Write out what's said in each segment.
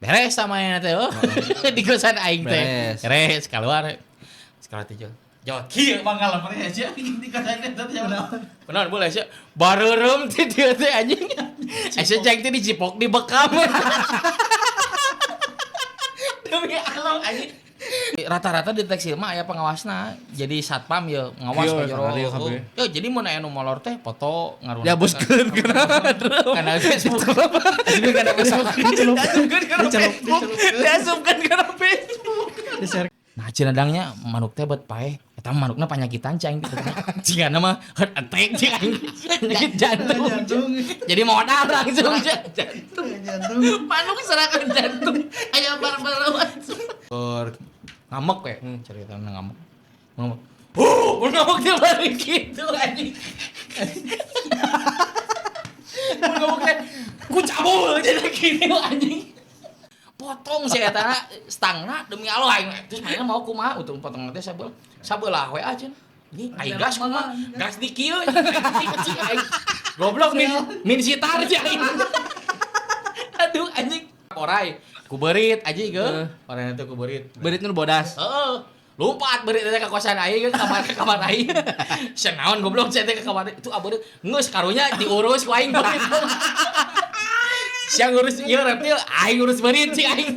Beres sama teh oh. Di kosan aing teh. Beres. Beres keluar. Sekolah teh jauh. Kieu manggal lamar aja di kosan teh teh. Kunaon boleh sih. Bareureum teh dieu teh anjing. Asa ceng teh dicipok di bekam. Demi Allah anjing. Rata-rata di tekstil mah aya pengawasna. Jadi satpam ya ngawas Iya, ka jero. iya, kabeh. Ya jadi mun aya nu molor teh foto ngaruh. Ya boskeun kana Kana Facebook. Asupkeun kana Facebook. Diasupkeun kana Facebook. Diasupkeun kana Facebook. Di-share. Nah, cenah dangnya manuk teh bet paeh. Eta manukna panyakitan cai aing teh. Cigana mah heart attack cai aing. Penyakit jantung. Jantung. Jadi modal langsung jantung. Jantung. Manuk serangan jantung. Aya barbar Ngamek we, ceritana ngamek. Ngamek. Huh, ngamek tiap hari gitu anjing. Ngamek teh ku cabul jadi gitu anjing. Potong si eta stangna demi Allah aing. Terus mainnya mau kumaha utung potong teh sabeul. Sabelah we aja. Ini aing gas kumaha? Gas di kieu anjing aing. Goblok min min sitar sih aing. Aduh anjing. Orai ku beurit anjing ge. Orai itu ku beurit. Beurit nu bodas. Heeh. Lompat beurit teh ka kosan aing ke kamar aing. Sia naon goblok sia teh ke kamar itu abeurit geus karunya diurus ku aing beurit. Sia ngurus ieu reptil, aing ngurus beurit cing aing.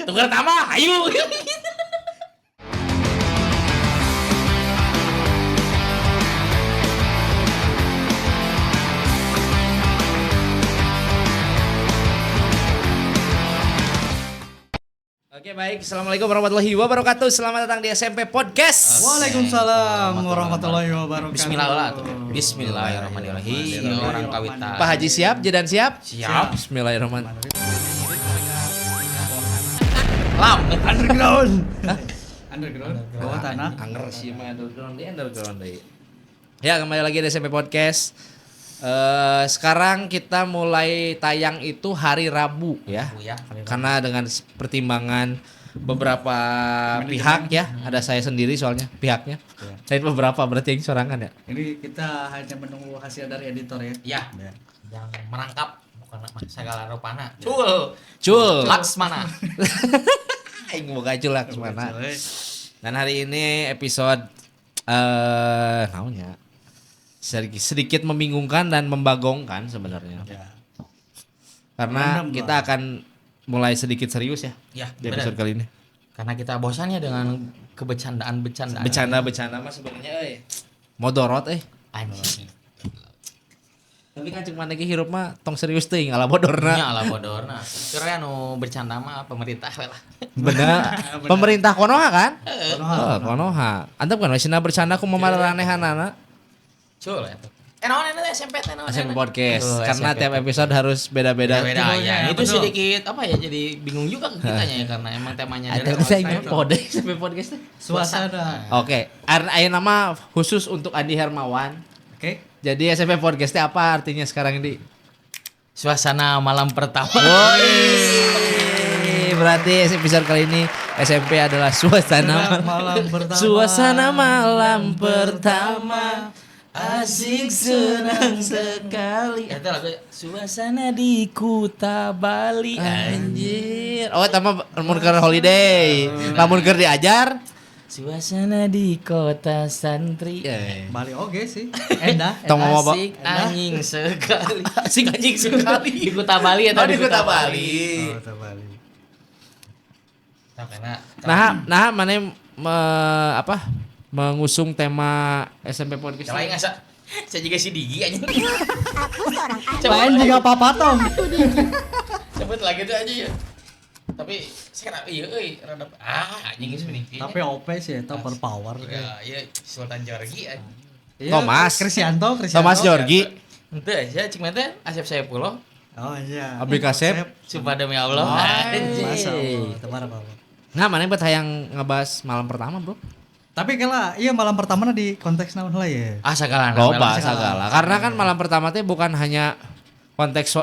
Tukar tambah, hayu. Oke baik, assalamualaikum warahmatullahi wabarakatuh. Selamat datang di SMP Podcast. Waalaikumsalam warahmatullahi wabarakatuh. Bismillah tuh. Bismillahirrahmanirrahim. Orang kawitan. Pak Haji siap, Jedan siap? Siap. Bismillahirrahmanirrahim. Lam. Underground. Underground. Bawah tanah. Anger sih mah underground di underground deh. Ya kembali lagi di SMP Podcast. Sekarang kita mulai tayang itu hari Rabu ya. Rabu ya, hari Rabu. Karena dengan pertimbangan beberapa pihak ya, ada saya sendiri soalnya pihaknya. Saya beberapa berarti yang sorangan ya. Ini kita hanya menunggu hasil dari editor ya. Ya. Yang merangkap bukan segala rupana. Cul. Cul. Laksmana. Aing boga cul Laksmana. Dan hari ini episode naonnya? Sedikit membingungkan dan membagongkan sebenarnya. Ya. Karena Random kita lah. akan mulai sedikit serius ya Ya, di episode benar. kali ini. Karena kita bosan ya dengan kebecandaan-becandaan. Bercanda-bercanda mah sebenarnya euy. Modorot euy. Anjing. Tapi kan cuma lagi hirup mah tong serius teuing ala bodorna. Nya ala bodorna. Kira anu bercanda mah pemerintah we lah. Bener. Pemerintah Konoha kan? Konoha. Oh, Konoha. Antep kan wesina bercanda ku mamaranehanana. Cul eta. Naon eta SMP teh naon? SMP Podcast. Oh, Karena SMP tiap episode harus beda-beda. Beda ya. Ya, Itu betul. sedikit apa ya jadi bingung juga ke kitanya ya karena emang temanya Ada dari saya awal. pode SMP Podcast teh. Suasana. Oke, aya nama khusus untuk Andi Hermawan. Oke. Jadi SMP Podcast teh apa artinya sekarang ini? Suasana malam pertama. Woi, berarti episode kali ini SMP adalah suasana Malam pertama. Suasana malam pertama. Asik senang sekali. Eta lagu Suasana di Kuta Bali. Anjir. Oh, tambah lamun keur holiday. Lamun keur diajar. Suasana di kota santri. Bali oge sih. Endah. Tong ngomong apa? Asik anjing sekali. Asik anjing sekali. Di Kuta Bali atau Oh, di Kuta Bali. Oh, Bali. Nah, karena Nah, mana apa? Mengusung tema SMP Podcast. Coba asa. Saya juga si Digi anjing. Lain juga papatong. Sebut lagi tuh aja ya. Tapi sekarang iya euy rada anjing geus mending. Tapi OP sih eta overpower. Ya, iya Sultan Jorgi anjing. Iya, Thomas. Krisyanto, Krisyanto. Thomas Jorgi. Henteu aja cing teh Asep Saepullah. Oh iya. Abdi Kasep. Sumpah demi Allah. Anjing. Masa Allah, tebar apa. Nah, mana buat hayang ngebahas malam pertama, Bro? Tapi kala iya malam pertama di konteks naon heula ya. Ah segala Loba segala. Karena kan malam pertama teh bukan hanya konteks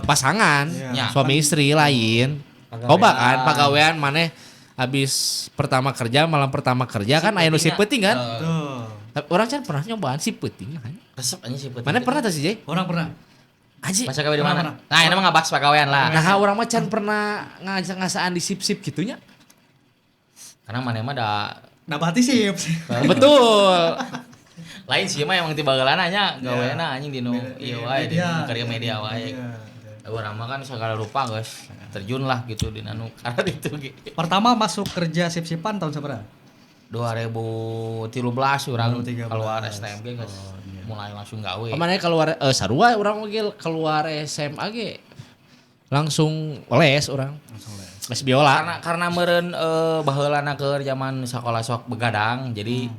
pasangan, Iya. suami istri lain. Loba kan pagawean maneh habis pertama kerja, malam pertama kerja kan aya nu si peuting kan. Tuh. Orang can pernah nyobaan si peuting kan. Resep anjing si peuting. Mana pernah teh si Jay? Orang pernah. Aji. Masa gawe di mana? Mana-mana? Nah, ini mah ngabahas pagawean lah. Nah, urang mah can pernah ngajak ngasaan di sip-sip gitunya. Karena mana mah da Nah, berarti sip. Betul. Lain sih mah emang tiba baheulana nya gaweana anjing di nu ieu wae di nu karya media wae. Urang mah kan segala rupa guys. Terjun lah gitu di anu karena itu ge. Pertama masuk kerja sip-sipan tahun seberapa? 2013 urang 2013. keluar STMG guys. Mulai langsung gawe. Kemana keluar sarua urang oge keluar SMA ge langsung les urang. Langsung les. Les biola. Karena meureun baheulana keur zaman sakola sok begadang jadi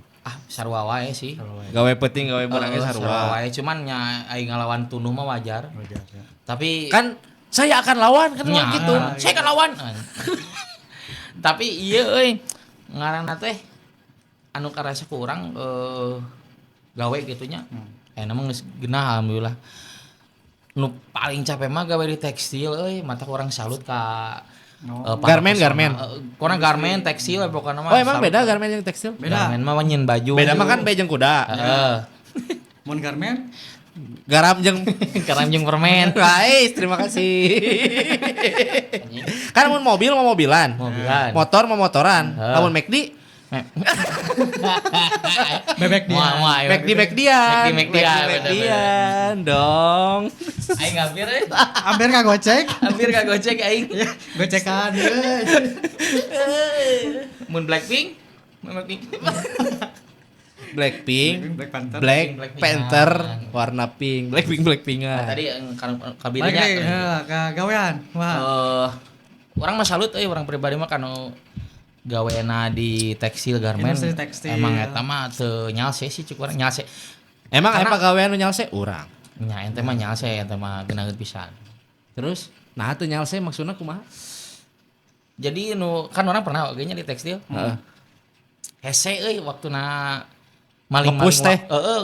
sarua wae sih. Gawe penting gawe barangnya sarua. Wae cuman nya aing ngalawan tunduh mah wajar. Wajar ya. Tapi Kan saya akan lawan kan nya, gitu. Saya akan lawan. Tapi iya euy ngaranna teh anu karasa ku urang gawe gitu nya. Emang geus genah alhamdulillah. Nu paling capek mah gawe di tekstil euy, mata urang salut ka para Garmen, pesona. garmen. Kurang garmen tekstil pokoknya mah. Oh emang salut. beda garmen yang tekstil? Beda. Garmen mah nyin baju. Beda mah kan bejeng kuda. Heeh. Mun garmen Garam jeung Garam jeung permen. Guys, terima kasih. Kan mun mobil mau mobilan. Mobilan. Motor mau motoran. Heeh. Lamun McD, bebek dia. Moal, moal, ayo. McD McDian. McD, McDian, McDian dong. Aing hampir euy. Hampir nggak gocek. Hampir gak gocek aing. Ya, gocekan. Mun Blackpink, mun Blackpink. Blackpink, Black Panther. Black Blackpink. Panther warna pink, Blackpink Blackpinkan. Nah, tadi yang Balik kabinnya deh, ya, ke gawean. Wah. Orang mah salut euy orang pribadi mah kanu gawena di tekstil garmen. Industri tekstil. Emang eta mah teu nyalse sih cuk urang nyalse. Emang Karena- apa gawean nu nyalse urang. Nya ente mah nyalse ente mah geunaheun pisan. Terus nah teu nyalse maksudna kumaha? Jadi nu kan orang pernah oge nya di tekstil. Heeh. Hese euy waktuna maling Ngepush teh. Heeh,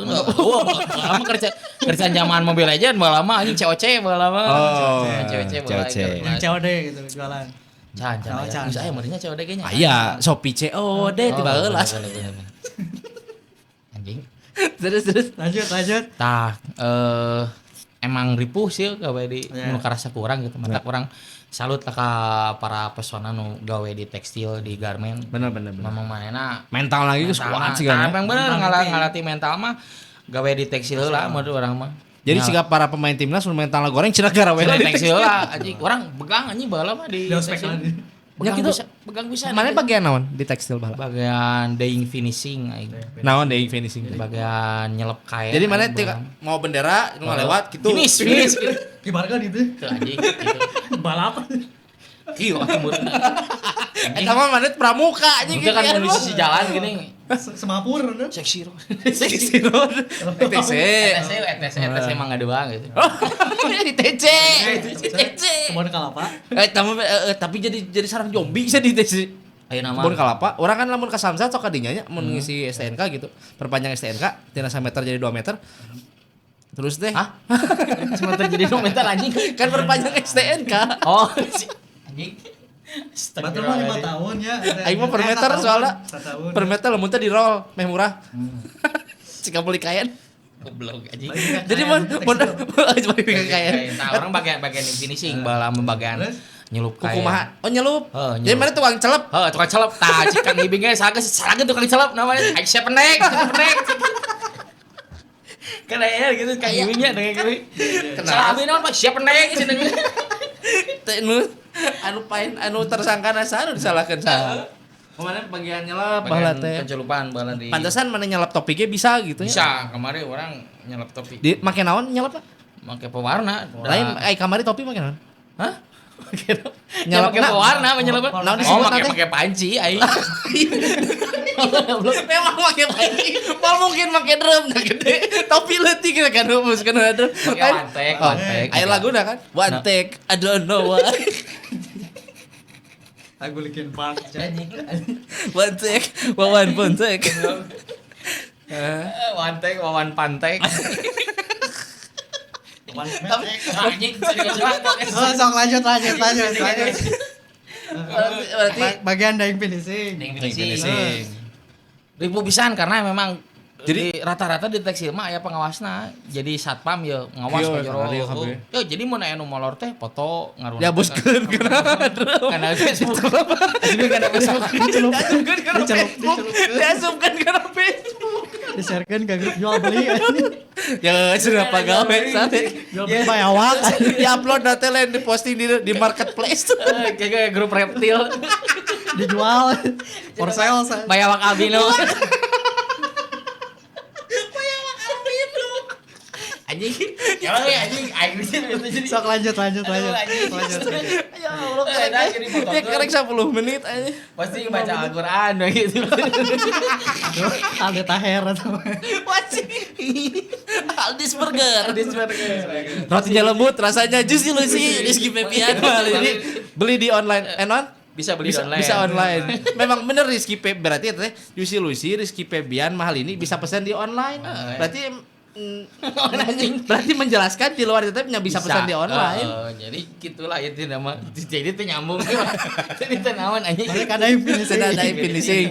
lama kerja kerjaan zaman Mobile Legend lama anjing COC lama. Oh, COC COC. Yang COD gitu jualan. Can, can, Oh, aya. can. Geus aya meureunnya COD ge nya. Aya, Shopee COD tiba Oh, heula. bener, bener, bener. Anjing. Terus terus. Lanjut, lanjut. Tah, emang ripuh sih gawe di Iya. nu karasa kurang gitu. Mata kurang salut lah ka para pesona nu gawe di tekstil di garmen. Bener bener bener. Mamang manehna Mental lagi geus kuat sih kan. Nah, emang bener Mental penting. ngalatih mental mah gawe di tekstil heula menurut orang mah. Jadi jika para pemain timnas mun mental goreng cenah garawe di di tekstil lah anjing orang begang anjing baheula mah di Di ospek tekstil. lagi. Begang Ya, gitu. bisa, begang bisa. Mana bagian naon di tekstil baheula? Bagian dyeing finishing aing. Naon deui finishing teh? Bagian nyelep kain. Jadi mana aing begang. mau bendera nu lewat gitu. Finish, finish. Gitu Gimana kan itu? anjing gitu. Balapan. Iya, atuh meureun. Eta mah mana pramuka anjing Itu kan mun di sisi jalan gini. Semapur. udah. Seksi road. Seksi road. ETC. ETC, ETC, ETC emang nggak doang gitu. Di TC. Di TC. Kebun kelapa. Tapi jadi sarang zombie sih di TC. Ayo nama. Kebun kalapa, orang kan lamun ke Samsat sok kadinya nya mun ngisi STNK gitu. Perpanjang STNK tina 1 meter jadi 2 meter. Terus deh. Hah? Cuma terjadi 2 meter anjing. Kan perpanjang STNK. Oh, anjing. Batu mah 5 tahun ya. Aing mah per meter soalnya. Setahun. Per meter lamun teh di roll meh murah. Cika beli kain. Goblok anjing. Jadi mun mun balik ke kain. Nah, orang bagian bagian finishing bala bagian Terus? nyelup kain. Kumaha? Oh nyelup. Heeh, Jadi nyelup. mana tukang celep? Heeh, tukang celep. Tah, cik Kang Ibing ge saha saha tukang celep namanya. Aing siapa pendek, siapa pendek. Kan aya gitu Kang Ibing nya dengan gini. Kenapa? Salah naon Pak, siapa pendek cenah. Teh nu anu pain anu tersangka na saha nu disalahkeun saha. Kemarin bagian nyelap baheula teh. Pencelupan baheula di. Pantesan mana nyelap topi ge bisa gitu ya. Bisa, kemarin orang nyelap topi. Di make naon nyelap? Make pewarna. Lain ai kamari topi make naon? Hah? Nyelap Nyelap pakai pewarna apa nyelap? Naon Oh, disebut make teh? make panci aing. Memang make panci, mal mungkin make drum nah gede. Topi leutik kan hubus kan drum. Make one take, one take. Aya laguna kan? One take, I don't know why. Lagu Linkin Park. One take, one one take. One take, wawan pantek. Tapi Anjing, serius banget. Oh, sok lanjut lanjut lanjut lanjut. Berarti Bagian dyeing finishing. Ding finishing. Ribu pisan karena memang Jadi rata-rata di tekstil mah aya pengawasna. Jadi satpam ya ngawas Iya, ka jero. iya, kabeh. Ya jadi mun aya nu molor teh foto ngaruh. Ya boskeun kana drum. Kana Facebook. Asupkeun kana Facebook. Diasupkeun kana Facebook. Diasupkeun kana Facebook. Di-sharekeun ke grup jual beli. Ya sudah pagawe sate. Jual beli bayawak. Di-upload nanti lain diposting di marketplace. Kayak grup reptil. Dijual. For sale. Bayawak albino. Anjing. Ya Allah anjing aing jadi. Sok lanjut lanjut lanjut. Aduh, Lanjut. Ya Allah, Eh, dah, jadi potong. Ya kerek 10 menit aja. Pasti baca Al-Qur'an gitu. Aduh, Aldi Taher atau Wajib. Aldis Burger. Aldis Burger. Rotinya lembut, rasanya juicy lucy, Rizky Febian. Jadi beli di online. Non? Bisa beli bisa, online. Bisa online. Memang bener Rizky P berarti teh Juicy Lucy, Rizky Febian mahal ini bisa pesan di online. Berarti berarti menjelaskan di luar itu bisa pesan di online. Jadi gitulah itu nama. Jadi teh nyambung. Jadi teh naon anjing. Balik ada yang finishing. Tidak ada yang finishing.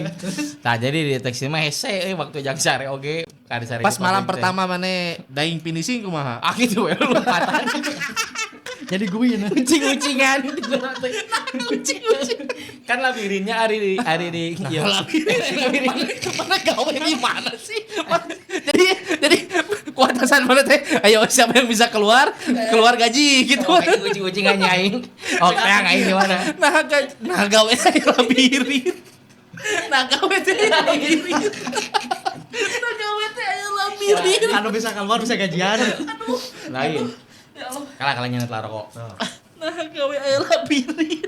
Nah, jadi di tekstil mah hese euy waktu jang sare oge. Kari sare Pas di malam pabrik teh. pertama mana dying finishing kumaha? Ah gitu we lompatan. Jadi gue ini. Ucing-ucingan. Ucing-ucing. Kan labirinnya hari di iya. Labirin. Mana gawe di mana sih? Jadi kuatasan mana teh? Ayo siapa yang bisa keluar? Keluar gaji gitu. Oh, ucing-ucingan aing. Oh, kayak aing di mana? Nah, nah gawe teh labirin. Nah, gawe teh labirin. Nah, gawe teh aya labirin. Anu bisa keluar bisa gajian. Lain. Kalah kalah nyenet lah rokok. Nah, gawe aya labirin.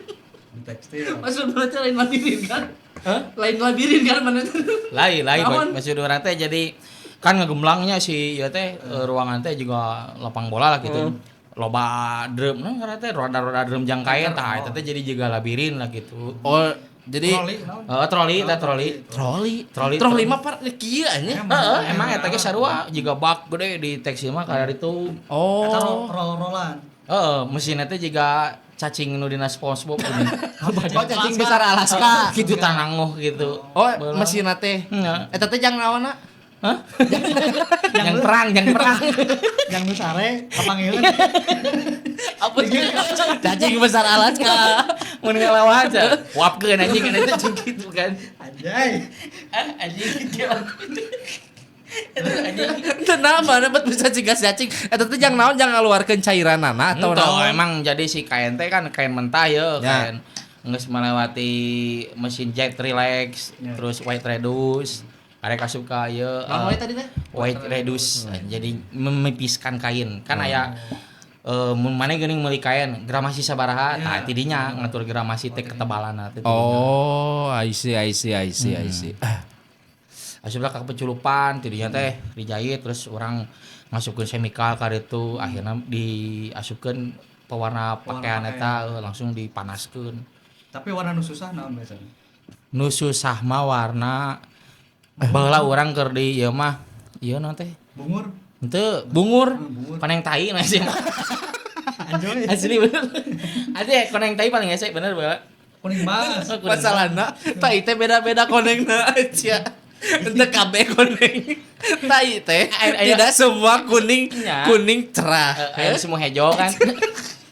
Di tekstil. Maksud berarti lain labirin kan? Hah? Lain labirin kan mana? Lain, lain Naon? maksud urang teh jadi kan ngegemblangnya si ieu teh ruangan teh juga lapang bola lah gitu. Loba drum nah ngaran teh roda-roda drum jang kain tah eta teh jadi juga labirin lah gitu. Oh, jadi Troli, naon? Heeh, troli teh troli. troli. Troli. Troli mah par kieu nya. Heeh, emang eta ge sarua jiga bak gede di tekstil mah kayak itu. Eta Oh. roll-rollan. Heeh, mesinnya teh jiga cacing nu dina SpongeBob gini. Oh, cacing besar Alaska. Gitu tanangoh gitu. Oh, mesinna teh. Nya. Eta teh jang naonna? Hah? Yang perang, yang perang. Yang nu sare kapangeueun. Apa sih? Cacing besar Alaska. Mun ngelawan aja. Wapkeun anjing kan eta jeung gitu kan. Anjay. Ah, anjing gitu. Itu anjing. Teu nama dapat bisa cigas cacing. Eta teh jang naon jang ngaluarkeun cairanana atau Entah, naon? emang jadi si kain teh kan kain mentah ya, Ya. kain geus melewati mesin jet relax, Ya. terus white reduce, arek asup ka ieu Naon wae tadi teh? white reduce. Jadi memipiskan kain. Kan aya mun maneh geuning meuli kain gramasi sabaraha, tah tidinya ngatur gramasi teh ketebalanna teh. Oh, I see, I see, I see, I see. Asuplah ka peculupan tidinya teh dijahit terus orang masukkeun chemical ka ditu akhirnya diasupkeun pewarna pakaian eta langsung dipanaskeun. Tapi warna nu susah naon biasanya? Nu susah mah warna baheula urang keur di ieu mah ieu naon teh? Bungur. Henteu bungur. Bungur. Koneng tai nah sih. Anjay. Asli bener. Asli koneng tai paling hese bener baheula. Kuning banget. Masalahna tai teh beda-beda konengna aja. Ente kabeh koneng. Tai teh Air- tidak semua kuning Nya. kuning cerah. Air semua hejo kan.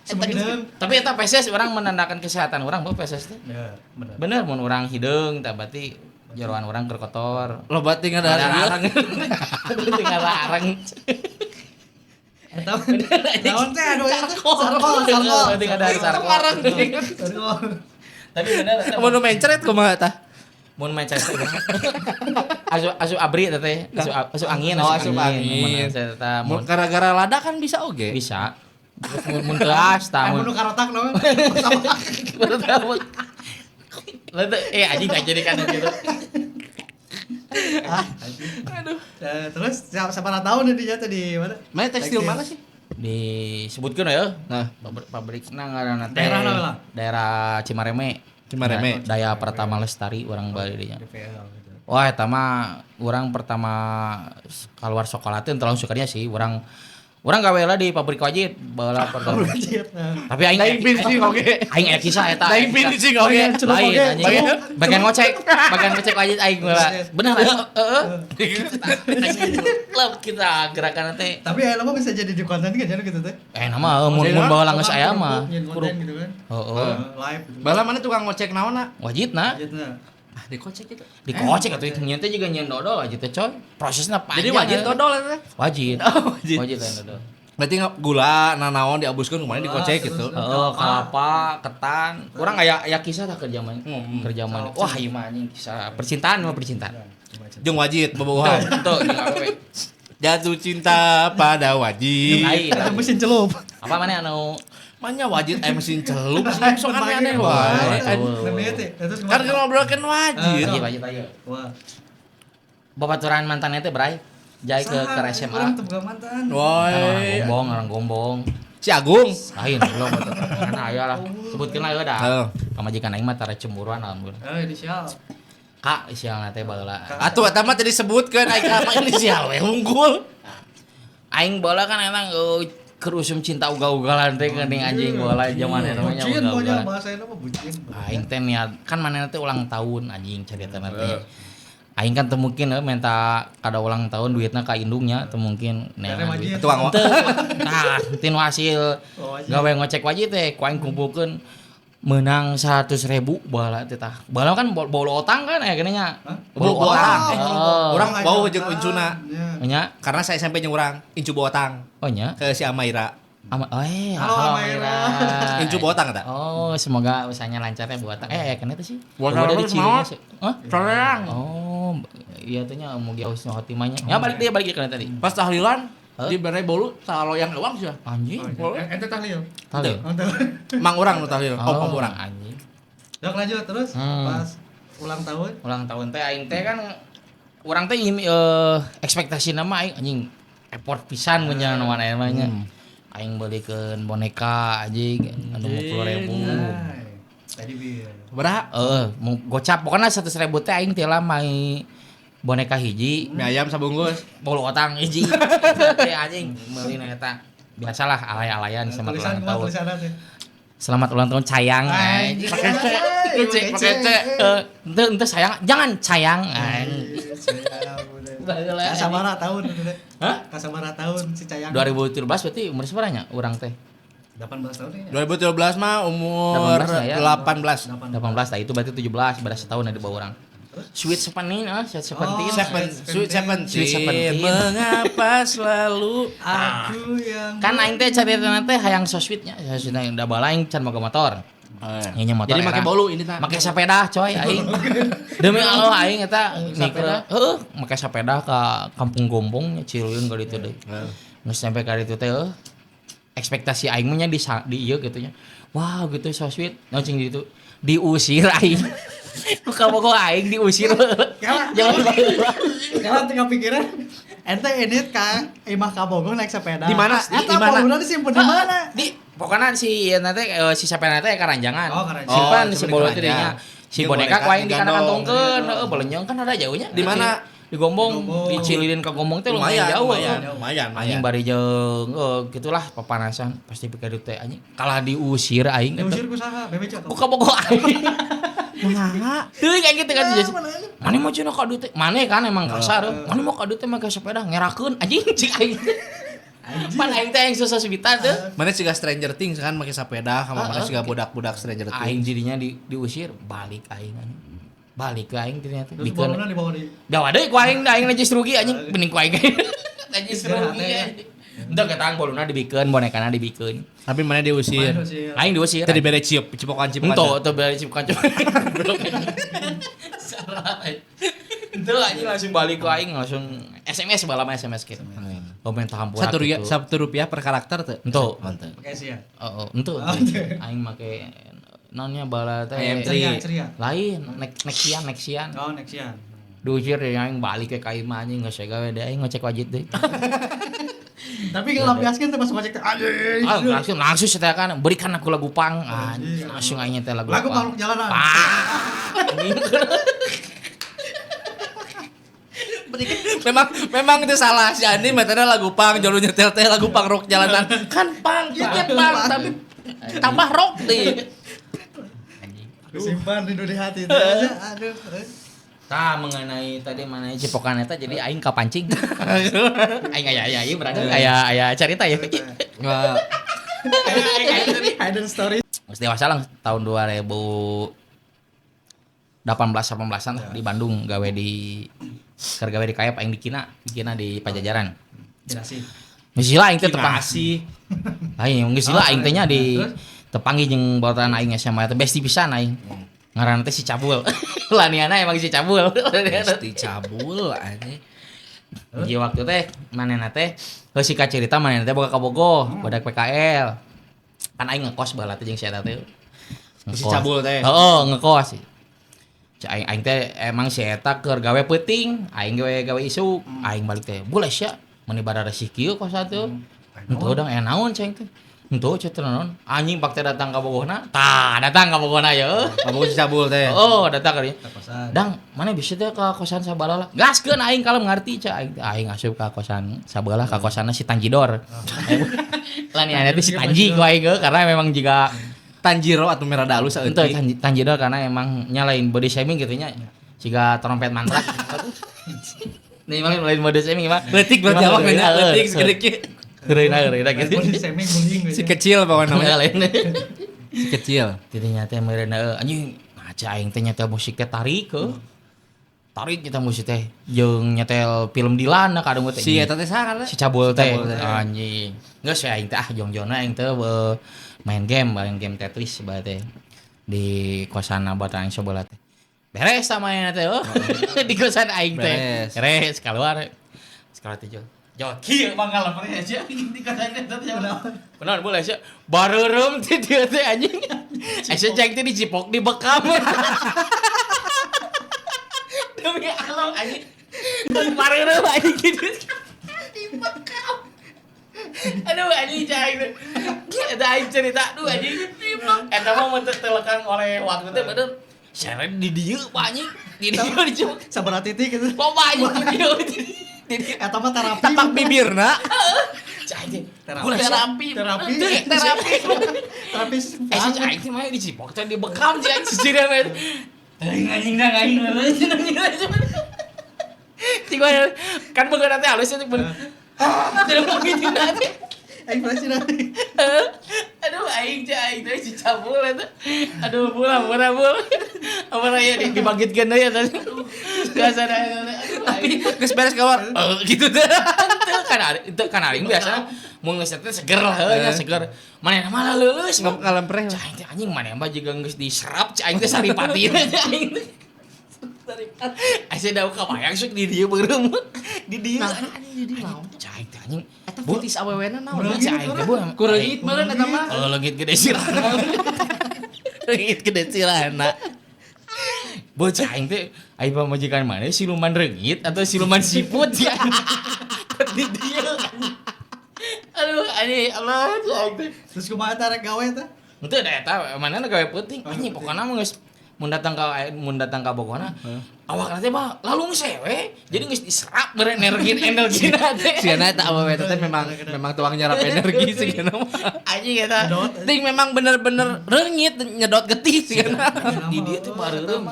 Semua hideung. Tapi eta PSS orang menandakan kesehatan orang bahwa PSS teh. Ya, bener. Bener mun urang hideung tah berarti jeroan urang keur kotor. Loba tinggal Arang. Tinggal arang. Eta naon teh aduh eta sarkol sarkol. Tinggal dari sarkol. Sarkol. Tapi bener eta Mun nu mencret kumaha tah? mun mencret teh kumaha? Asup asup abri eta teh, asup asup angin, Oh, asup angin. Mun mencret eta Mun mun gara-gara lada kan bisa oge. bisa. Terus mun mun teuas tah Mun mun nu karotak naon? Anjing tak jadi kan gitu. Ah, aduh. Terus sabaraha tahun di jatuh di mana? Mana tekstil mana sih? Disebutkeun ya. Nah, Pabrik pabrikna ngaranna teh. Daerah naon lah? Daerah Cimareme. Cimareme. Daya Pertama Lestari urang bali dinya. DPL gitu. Wah, eta mah urang pertama keluar sekolah teh langsung kerja sih, urang Urang gawe lah di pabrik wajit, baheula pabrik. Tapi aing Lain finishing oge. Aing aya kisah eta. Lain finishing oge. Lain anjing. Bagian ngocek wajit aing baheula. Bener heeh. Klub kita gerakan teh. Tapi aya mah bisa jadi di konten kan jadi gitu teh. Nama mun mun baheula geus aya mah. Konten gitu kan. Heeh. Live. Baheula mana tukang ngocek naonna? Wajitna. Wajitna. Ah, dikocek gitu. Dikocek atuh nyeun teh juga nyeun dodol aja teh coy. Prosesna panjang. Jadi wajit dodol eta teh. Wajit. Oh, wajit. Wajit lain dodol. Berarti gula nanaon diabuskeun kumaha dikocek gitu. Heeh, kelapa, ketan. Urang aya aya kisah tah kerja mah. Kerja mah. Wah, ieu mah anjing kisah percintaan mah percintaan. Jeung wajit bobogohan. Tuh, jeung awewe. Jatuh cinta pada wajit. Lain. Ada mesin celup. Apa mana anu Manya wajit aya mesin celup sih sok aneh-aneh wae. Kan ngobrolkeun wajit. Wajit wajit ayo. Wah. Babaturan mantannya teh bray. Jai ke SMA. Urang teu boga mantan. Woi. Orang gombong, orang gombong. Si Agung. Lain belum karena aya lah. Sebutkeun lah dah. Pamajikan aing mah tara cemburuan alhamdulillah. Inisial. Kak inisialna teh baheula. Atuh eta mah tadi disebutkeun aing mah inisial we unggul. Aing baheula kan emang keur usum cinta ugal-ugalan teh geuning anjing baheula zaman eta mah ugal-ugalan. Bahasana mah bucin. Aing teh niat kan manehna teh ulang tahun anjing caritana teh. Aing kan teu mungkin minta kada ulang tahun duitna ka indungnya teu mungkin neangan duit. Tuang. Nah, tinu hasil gawe ngocek wajit teh ku aing kumpulkeun menang 100.000 baheula teh tah. Baheula kan bolu otang kan aya geuning nya. Bolu otang. Urang bau jeung incuna. Nya. Karena saya SMP jeung urang incu botang. Oh nya. Ke si Amaira. Halo Amaira. Incu botang eta. Oh, semoga usahanya lancar ya buat. Kena teh sih. Udah di cirinya. Hah? Soreang. Oh, iya teh nya mugi husnul khotimahnya. Ya balik dia kena tadi. Pas tahlilan dibere bolu saloyang doang sih. Anjing. Ente tahlil. Tahlil. Mang urang nu tahlil. Oh, urang anjing. Dok lanjut terus pas ulang tahun. Ulang tahun teh aing teh kan urang teh ekspektasi nama aing anjing effort pisan mun jalan mana mah nya. Aing belikeun boneka anjing anu 50.000. Tadi bir. Berapa? Heeh, gocap pokoknya 100.000 teh aing teh lah mai boneka hiji, mie ayam sabungkus, bolu otang hiji. Teh anjing meuli eta. Biasalah alay-alayan selamat ulang tahun. Selamat ulang tahun cayang. Pakai C, pakai C. Ente sayang, jangan cayang. Kasabara tahun teh. Hah? Kasabara tahun si cayang. 2017 berarti umur sabaraha nya urang teh? 18 tahun ya. 2017 mah umur 18. 18 tah itu berarti 17, berarti setahun ada di bawah urang. Sweet Seventeen, Sweet Seventeen. Sweet Seventeen. Mengapa selalu aku yang kan aing teh caritana teh hayang so sweetnya, so sweetnya da bala aing can boga motor. Nya motor. Jadi make bolu ini tah. Make sepeda coy aing. Demi Allah aing eta mikir heuh make sepeda ka Kampung Gombong Cileun ka ditu deui. Geus sampai ka ditu teh ekspektasi aing mah nya di ieu kitu nya. Wah gitu so sweet. Naon cing di ditu diusir aing. Ku kabogoh aing diusir. Jangan baheula. Kalau tengah pikiran ente edit ka imah kabogoh naik sepeda. Di mana? Eta boluna disimpen di mana? Di pokoknya si ieu teh si sepeda teh karanjangan. Oh, karanjangan. Simpan si bolu teh dinya. Si boneka ku aing dikantongkeun, heeh belenyong kan ada jauhnya. Di mana? Di Gombong, di Cililin ke Gombong teh lumayan jauh. Lumayan. Anjing bari jeung gitulah papanasan pasti pikir teh anjing kalah diusir aing. Diusir ku saha? Bebeca. Ku kabogoh aing. Nah, teuing aing gitu kan. Mane mau cenah ka duit teh? Mane kan emang kasar. Mane mau ka duit teh make sepeda ngerakeun anjing cik aing. Pan aing teh aing susah subitan teh. Mane siga Stranger Things kan make sepeda sama mane siga budak-budak Stranger Things. Aing jadinya diusir balik aing anjing. Balik ke aing ternyata. Terus bolona dibawa di. Dawa deui ku aing da aing najis rugi anjing bening ku aing. Najis rugi. Henteu ketang bolona dibikeun bonekana dibikeun. Tapi mana diusir? Aing diusir. Tadi bere ciup, cipokan-cipokan. Henteu, teu bere cipokan-cipokan. Salah. Henteu anjing langsung balik ku aing langsung SMS bala mah SMS gitu. Oh minta hampura. Rp 1 per karakter teu? Henteu. Pakai sia. Heeh, henteu. Aing make naonnya bala teh ceria. Lain Nexian. Oh, Nexian. Diusir deh aing balik ke imah anjing geus gawe deh aing ngecek wajit deui. Tapi ngelampiaskeun teh pas ngecek teh anjing. Ah, langsung saya kan berikan aku lagu pang. Anjing langsung aing nyetel lagu. Lagu makhluk jalanan. Memang memang itu salah si Andi metana lagu pang jolu nyetel teh lagu pang rock jalanan. Kan pang, ieu teh pang tapi tambah rock deh. Anjing. Aku simpan rindu di hati teh aja. Aduh. Tah mengenai tadi mana cipokan eta jadi aing kapancing. Aing aya aya ieu berarti aya aya carita ya. Wah, Hidden story. Geus dewasa lah tahun 2018 18-an lah di Bandung gawe di keur gawe di Kayap aing di Kina, di Kina di Pajajaran. Dinasi. Geus lah aing teh tepang. Kinasi. Lain geus lah aing teh nya di Terus? tepanggih jeung bawatan aing SMA teh bestie pisan aing. Ngaranna teh si Cabul. Laniana emang si Cabul. Pasti cabul anjing. Di waktu teh manehna teh heuh si cerita manehna teh boga kabogoh, budak PKL. Kan aing ngekos baheula teh jeung si eta teh. Si Cabul teh. Heeh, ngekos. Cek aing aing teh emang si eta keur gawe peuting, aing gawe gawe isuk, aing balik teh, "Boleh sia, meuni bararesih kieu kosan teh." Henteu dang aya naon cek aing teh. Henteu cek teh naon. Anjing pak teh datang ka Bogorna. Tah, datang ka Bogorna ye. Kamu si cabul teh. Oh, datang ka dieu. Kosan. Dang, mana bisa teh ka kosan sabalah lah. Gaskeun aing kalem ngarti cek aing teh. Aing asup ka kosan sabalah ka kosanna si Tanjidor. Lah nih teh si Tanji ku aing karena memang jika Tanjiro atau merah dalu Ente saeutik. Tanjidor karena emang nyalain body shaming gitu nya. Siga trompet mantra. Nih malah lain body shaming mah. Leutik berarti awak nya leutik segede kieu. Heureuna heureuna gitu. Body shaming bullying Si kecil pokoknya namanya. Lain. Si kecil. Tidinya teh meureun anjing nah cek aing teh nyetel musik teh tarik heuh. Tarik kita musik teh jeung nyetel film Dilan kadang teh. Si eta teh saha Si Cabul teh Cabul teh. anjing. Geus we aing teh ah jong-jongna aing teh main game Tetris bae teh di kosan buat aing sebelah teh. Beres sama main teh oh. Di kosan aing teh. Beres. Beres keluar. Sekolah teh jol. Jol kieu manggal lempernya sia di kosan teh teh. Kunaon boleh sia. Bareureum teh dieu teh anjing. Asa cek teh dicipok di bekam. Demi Allah anjing. Bareureum anjing gitu. Di bekam. Aduh anjing cai teh. Eta aing cerita aduh anjing. Eta mah mun teu telekang oleh waktu teh bener. Sare di dieu Pak anjing. Di dieu dicipok. Sabaraha titik gitu. Loba anjing di dieu. Di dieu. Eta mah terapi. Tapak bibirna. Cai teh. Terapi. Terapi. Terapi. Terapi. Terapi. Eh si aing teh mah dicipok teh dibekam si aing sisirna mah. Teuing anjing dah aing anjing. Cik kan beungeut teh halus teh bener. Tidak mau gitu nanti. Aing berhasil nanti. Aduh aing cek aing teh si cabul eta. Aduh bola bola bola. Apa ya dibangkitkeun deui eta. Biasa dah. Tapi geus beres keluar. Gitu teh. Teu kan ari teu kan aing biasa mun geus teh seger lah heuh nya seger. Manehna mah leuleus. Ngalempreh. Cek aing teh anjing manehna mah jiga geus diserap cek aing teh saripati cek aing teh. Asa da kabayang sok di dieu beureum. Di dieu anjing di dieu naon? Cek aing teh anjing. Eta fetis awewena naon? Cek aing teh bu. Ku reungit meureun eta mah. Oh, leungit gede sirahna. Reungit gede sirahna. Bocah aing teh aing pamajikan mana siluman reungit atau siluman siput ya. Di dieu. Aduh, anjing Allah cek aing teh. Terus kumaha eta rek gawe teh? Henteu da eta mana gawe peuting anjing pokona mah geus mun datang ka Bogorna awakna teh mah lalungse we. Jadi geus diserap berenergi energina teh. Sigana eta awewe teh memang memang tuang nyerap energi sigana mah. Anjing eta. Nyedot. Ting memang bener-bener reungit nyedot getih sigana. Di dieu teh bareureum.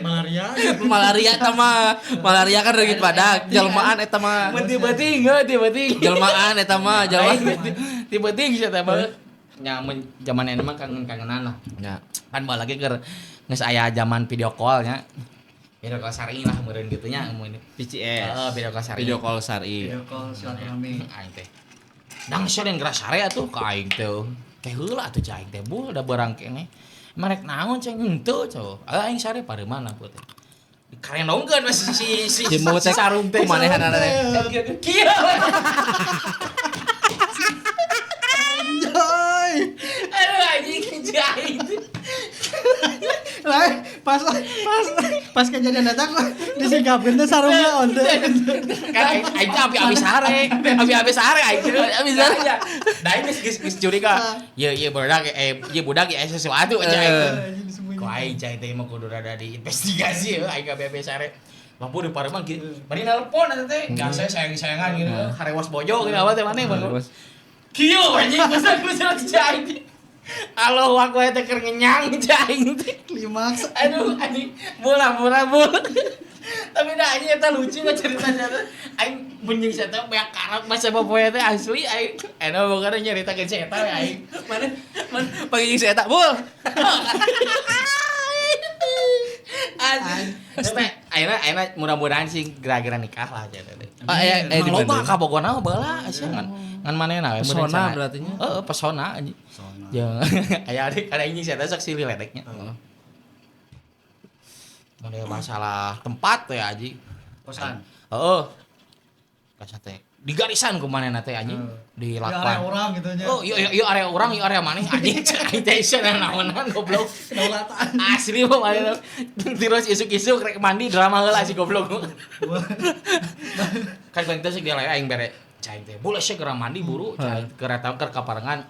Malaria. Malaria eta mah, malaria kan reungit badak, jelmaan eta mah. Mun tiba-tiba heuh tiba-tiba. Jelmaan eta mah, jelmaan. Tiba-tiba geus eta mah. Nya mun zaman enak mah kangen-kangenan lah. Ya. Kan balik lagi keur geus aya zaman video call nya. Video call sari lah meureun kitu nya mun. PCS. Heeh, video call sari. Video call sari. Video call silaturahmi. Aing teh. Dang sia lain geras sare atuh ka aing teh. Teh heula atuh cai aing teh buh da barang keneh. Emang rek naon cai henteu cau. Aing sare pareuman aku teh. Dikarendongkeun we si si Si si sarung teh. Kumanehanana teh. Kieu. Anjay. Aduh anjing aing. Lah pas pas pas kejadian datang disingkapkeun teh sarungna on teh. Kan aing teh api-api sare, api-api sare aing teh api sare. Da aing geus geus curiga. Ieu ieu budak ieu budak ieu sesuatu aja aing. Ku aing cai teh mah kudu rada diinvestigasi heuh aing api-api sare. Lampu di pareman kieu. Bari nelpon eta teh. Biasa sayang-sayangan gitu. Harewas bojo gitu apa teh maneh bang. Kieu anjing kusa-kusa cai. Allahu akbar teh keur ngenyang cai teh. Klimaks. Aduh anjing, murah bul. Tapi dah anjing eta lucu mah ceritanya teh. Aing bunjing saya teh banyak karep masa popoe teh asli aing. Enak pokoknya nyaritakeun si eta we aing. Mana mana panggil si eta, Bul. Anjing. Tapi ayeuna mudah-mudahan sih gara-gara nikah lah aja teh. Ah, iya, di Emang loba Bandung. ka Bogor mah baheula sia ngan ngan manehna we Pesona berencana. berarti nya. Heeh, pesona anjing. Pesona. Jangan aya adik ada ini saya sok silih ledeknya. Model masalah tempat teh aji. Kosan. Heeh. Kosan teh di garisan ku manehna teh anjing di Di area lakban. orang gitu nya. Oh, iya iya iya area orang, iya area maneh anjing aing teh sia naonan goblok. Kedaulatan. Asli mah manehna. Terus isuk-isuk rek mandi drama heula si goblok. Kan kan teh dia aing bere cai teh. Boleh sih geura mandi buru, cai kereta keur kaparengan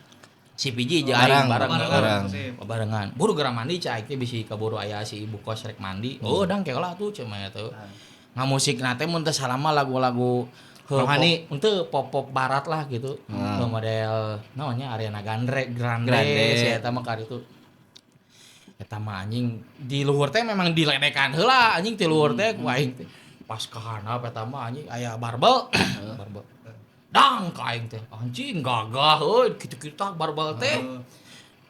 si Piji jeung aing bareng Bareng. barengan. Buru geura mandi cai teh bisi kaburu aya si ibu kos rek mandi. Oh, dang keolah tuh cuma eta. Ngamusik na teh mun teu salama lagu-lagu heuh, Rohani. pop, henteu pop-pop barat lah gitu. Heuh, model naonnya Ariana Grande, Grande. si eta mah karitu. Eta mah anjing di luhur teh memang diledekan heula anjing ti luhur teh ku aing teh. Pas ka handap eta mah anjing aya barbel. Barbel. Dang ka aing teh. Anjing gagah euy kitu-kitu tah barbel teh.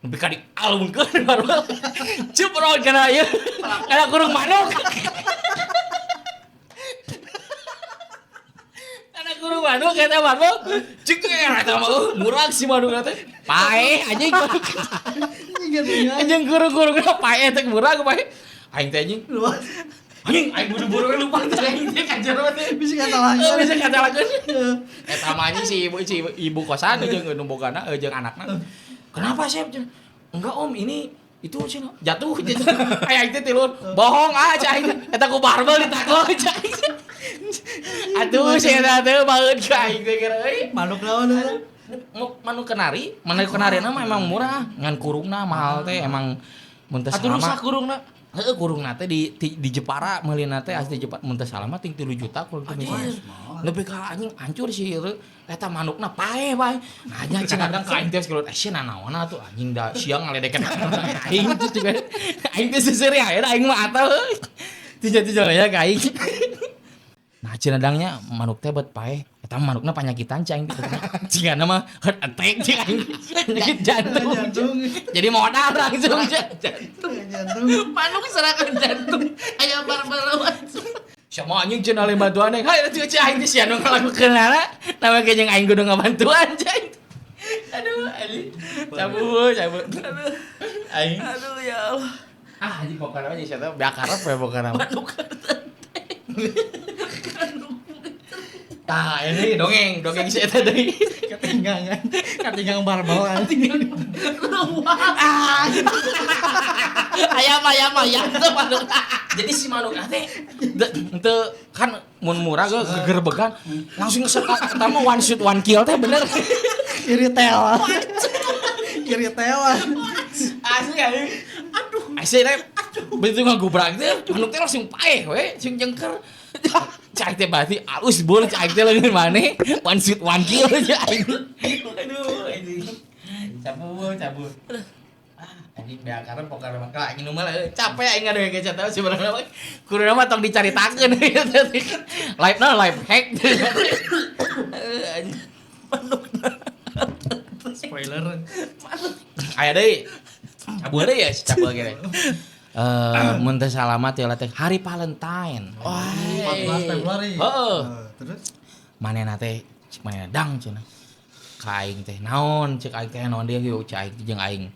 Nepi ka dialungkeun barbel. Ceprot kana ieu. Kana kurung manuk. Kana kurung manuk eta barbel. Cek eta mah murag si manuk teh. Paeh anjing. Anjing kurung-kurungna paeh teh murag paeh. Aing teh anjing. Luas. Anjing aing buru-buru lupa teh aing teh ka jero teh. Bisa kata lain. Oh, bisa kata lain. Eta mah anjing si ibu kosan jeung nu bogana jeung anakna. Kenapa sih? Enggak om, ini itu cenah jatuh jatuh. Aya aing teh tilur. Bohong ah cai aing teh. Eta ku barbel ditaklo cai. Atuh si eta teh baeud ka aing teh kira euy. Manuk naon eta? Manuk kenari, manuk kenarina mah emang murah, ngan kurungna mahal teh emang mun teu Atuh rusak salama. kurungna. Heeh, kurungna teh di Jepara meulina teh asli Jepara mun teu salah mah ting 3 juta kurung teh misalnya. Lebih ka anjing hancur sih ieu. Eta manukna paeh bae. Anjing cing kadang ka aing teh geus eh sia nanaonna tuh anjing da siang ngaledekan aing tuh juga. Aing teh seseuri aya aing mah atau. Tijau-tijau ya ka aing. Nah, cenah dangnya manuk teh bet paeh. Eta manukna panyakitan cing aing teh. Cingana mah heart attack cing aing. Penyakit jantung. Jantung. Jadi modal langsung jantung. Jantung. Manuk serangan jantung. Aya barbel. Siapa anjing cenah lain bantuan aing. Hai atuh cing aing teh sia nu ngalakukeunana. Nama ge jeung aing kudu ngabantuan cing. Aduh, anjing. Cabut, cabut. Aduh. Aing. Aduh ya Allah. Ah, anjing pokokna mah sia teh beak karep we pokokna mah. Manuk Tah, ini dongeng, dongeng si eta deui. Ketinggalan. Ketinggalan barbel anjing. Ayam ayam ayam tuh manuk. Jadi si manuk teh teu kan mun murah ge gegerbegan langsung eta mah one shoot one kill teh bener. Iri tel. Iri tel. Asli anjing. Aduh. Asli teh begitu ngagubrak teh manuk teh langsung paeh we, langsung jengker. Cai teh berarti alus bol cai teh leungeun maneh one shoot one kill cai. Aduh anjing. Cabut, cabut. Ah, anjing beak karena pokokna mah aing nu mah capek aing ngadu ge teh sebenarnya mah. Kudu mah tong dicaritakeun. Live na live hack. Anjing. Spoiler. Aya deui. Cabul deui ya si cabul gini. Mun teu salamat ya teh hari Valentine. 14 Februari. Heeh. Terus Manehna teh cik manehna dang cenah. Ka aing teh naon cek aing teh naon deui yeuh cek aing teh jeung aing.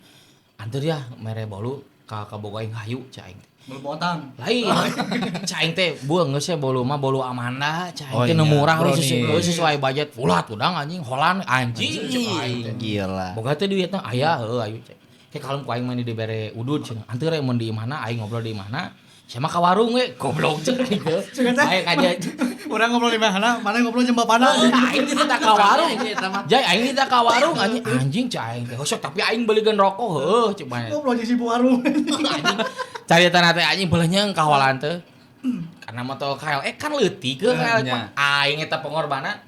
Anteur ya mere bolu ka kabogo aing hayu cek aing teh. bolu botang. Lain. Cek aing teh buang geus bolu mah bolu Amanda cek aing Oh teh nu iya, murah we brownies. sesuai budget. Ulah tudang anjing Holland anjing cek aing teh. Gila. Boga teh duitna aya heuh ayu cek. Kayak kalem ku aing mah dibere udud cenah. Anteur mun di imahna aing ngobrol di imahna. Sama ka warung we goblok cek gitu. Cek teh. Aing aja Urang ngobrol di mana? Mana ngobrol jeung bapana? aing teh tak ka warung. Jai aing teh ka warung anjing anjing cek aing teh. Hosok tapi aing beulikeun rokok heuh cek maneh. Ngobrol jeung si bu warung. Anjing. Cari tanah teh anjing beuleunyeung ka holan teh. Karena motor KLX kan leutik ke KLX. Nya. Aing eta pengorbanan.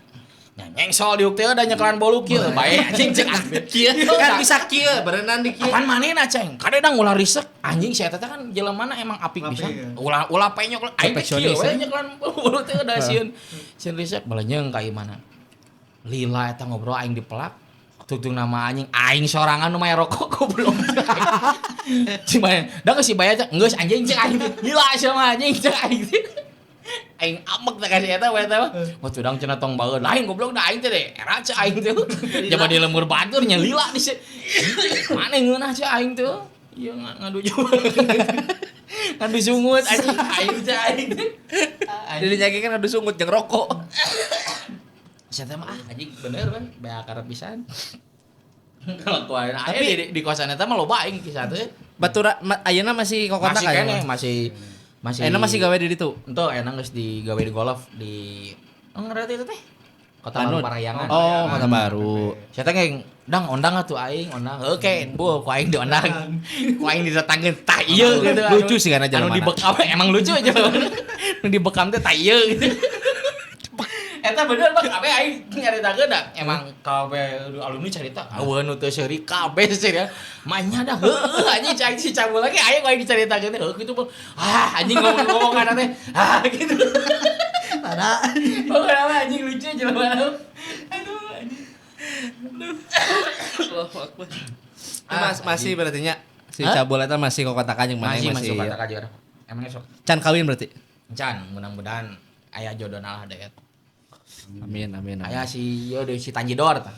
Nya nyengsol diuk teh da nyekelan bolu kieu bae anjing cek aing. Kieu kan bisa kieu berenang di kieu. Apaan manehna ceng? Kadang ulah risek anjing si eta teh kan jelemana emang apik Apik, bisa. ya. Ulah ulah penyok aing teh kieu Perfeksionis, we ya. nyekelan bolu teh da sieun. Sieun risek balenyeng ka imana. Lila eta ngobrol aing dipelak. Tutung nama anjing aing sorangan nu maya rokok goblok. Cuma da geus si baya teh geus anjing cek aing teh. Lila sia mah anjing cek aing teh. Aing amek teh ka si eta we teh. Wah tudang cenah tong baeun. Lain goblok da aing teh deh. Era cek aing teh. Jaman di lemur batur nya lila di si. Mana ngeunah cek aing teh. Ieu ngadu juga. Ngadu sungut anjing aing cek aing teh. Jadi nyagi kan adu sungut jeung rokok. Saya teh mah ah anjing bener kan bea karep pisan. Kelakuan aya Tapi- di kosan eta mah loba aing kisah teh. Batura ayeuna masih kokontak Masih aya keneh mah? masih masih Ayeuna masih gawe di ditu. Ento enak geus digawe di golf di oh, ngerti itu teh. Kota Baru Lanut. Parahyangan. Oh, Kota Baru. Saya teh ngeng, dang ondang atuh aing ondang. Oke, bu, ku aing diondang. Ku aing didatangkeun tah ieu gitu. Lucu sih karena Anu jalan mana. dibekam emang lucu aja. Anu dibekam teh tah ieu gitu. Eta bener bang, kabeh aing nyaritakeun da. Emang kabeh alumni carita, eueun nu teu seuri kabeh sih ya. Manya dah heueuh anjing cai si cabul lagi aing aing dicaritakeun teh heueuh kitu Bang. Ah anjing ngomong-ngomong kana teh. Ah gitu. Ada. Pokoknya mah anjing lucu jelema. Aduh anjing. Allahu Akbar. Masih berarti nya si Hah? cabul eta masih kokontakan jeung maneh Masih masih masih. kata kajar. Emangnya sok Can kawin berarti. can mudah-mudahan aya jodohna lah deket. Amin amin. amin. Aya si ieu deui si Tanjidor tah.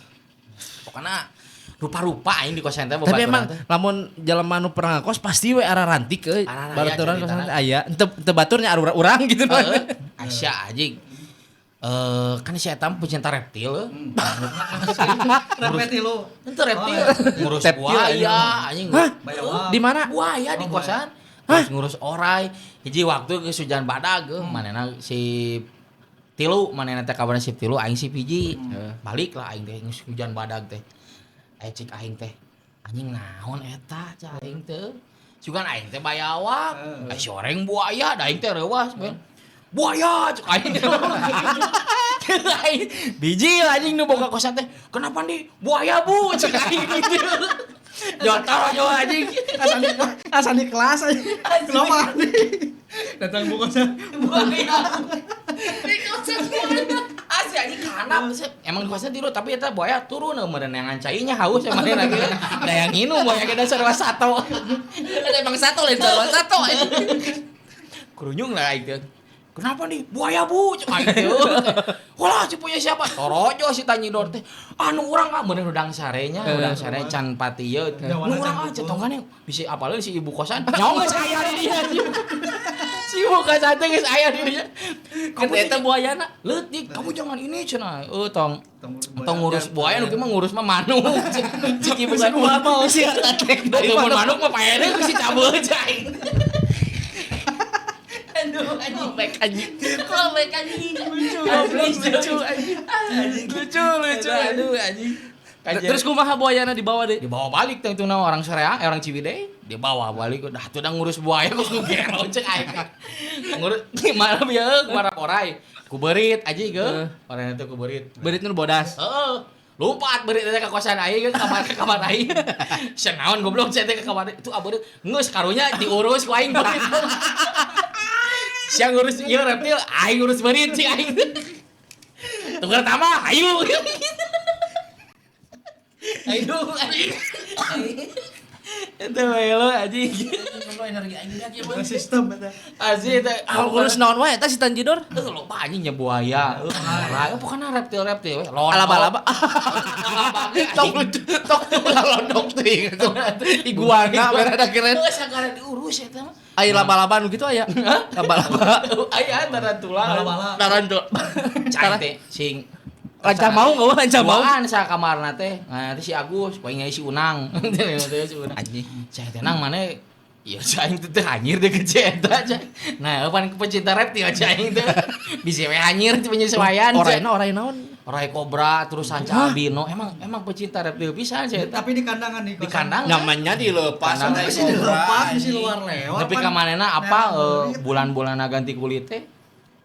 Pokokna rupa-rupa aing di kosan teh Tapi babaturan emang teh. lamun jelema nu pernah ngekos pasti we ararantik euy. Araraya Baraturan ceritana. kosan teh aya. Henteu teu baturnya urang gitu. Heeh. Asya anjing. Kan si eta mah pecinta reptil euy. Repet lu. Henteu reptil. Ngurus Reptil, buaya anjing. Hah? Bayawak. Di mana? Buaya di Oh, kosan. Terus ngurus orai. Hiji waktu geus hujan badag euy, manehna si tilu, manehna teh kabarna si tilu aing si hiji. Balik lah aing teh geus hujan badag teh. Aya cik aing teh. Anjing naon eta cak aing teh. Sugan aing teh bayawak. Heeh. Eh si oreng buaya da aing teh reuas ben. Buaya cek aing teh. Aing biji anjing nu boga kosan teh. Kenapa nih? Buaya bu cek aing gitu. Jotor jo anjing. Asal di kelas aja. Kenapa nih? Datang buku Buaya. Di kosan buaya. Asli anjing kanap sih. Emang di kosan tidur tapi eta buaya turun meureun neangan cainya haus emang lagi. Da yang nginum buaya ge dasar sato. Ada emang satu lain sarua satu. Kerunyung lah aing teh. Kenapa nih? Buaya bu, cek aing teh. Walah, si punya siapa? Torojo si Tanjidor teh. Anu urang ah meureun udang sarenya, udang sare can pati ieu. Nu urang ah cek tongkane bisi apaleun si ibu kosan. Nyawa geus aya di dieu. Si ibu kosan teh geus aya di dieu. Kan eta buayana. Leutik, kamu jangan ini cenah. Eh tong Tong ngurus buaya. tong ngurus buaya nu kieu mah ngurus mah manuk. Cik ibu kosan. Mau sih tatek Mun manuk mah paene ku si cabul cek aing. Aduh, anjing. Baik anjing. Baik anjing. Lucu, lucu, anjing. Lucu lucu. Aduh, anjing. Terus kumaha buayana dibawa deh? dibawa balik teh itu nama orang Sorea, orang Ciwidey, dibawa balik udah tuh udah ngurus buaya kok nu gelo cek aing. Ngurus gimana ya kemana orai. Ku beurit aja ge. Orang itu ku beurit. Beurit nu bodas. Heeh. Lompat beurit teh ka kosan aing ke kamar aing. Sia naon goblok sia teh ke kamar itu abeurit geus karunya diurus ku aing beurit. Sia ngurus ieu reptil, aing ngurus beurit cing aing. Tukar tambah, ayo. Aduh, anjing. Itu lo anjing. Energi aing lagi Sistem eta. Asli itu. Ah, ngurus naon wae eta si Tanjidor? Eh, loba anjing nya buaya. Eh, orai. Pokoknya reptil-reptil we. Londok. Alaba-laba. Alaba. Tong lucu, tong lalondok teuing itu. Iguana merah da keren. Heeh, sagala diurus eta mah. Aya laba-laba nu kitu aya. Laba-laba. Aya tarantula. Bala-bala. Tarantula. Cai teh sing Lancar mau enggak wah lancar mau. Duaan sa kamarna teh. Nah, teh si Agus, poe si Unang. Teh si Unang. Anjing. Cai teh nang mana Iya, cai aing teh teh hanyir deh ke cai eta cai. Nah, pan pecinta reptil cai aing teh. Bisa we hanyir teh penyesuaian. Orai na orai naon? Rai Cobra terus sanca albino. Emang pecinta reptil pisan sih eta. Tapi di kandangan nih. Di kandang. Namanya dilepas Kandang. Rai Tapi sih Cobra, dilepas anjing. sih luar lewat. Tapi ka manehna apa bulan-bulan ganti kulit teh?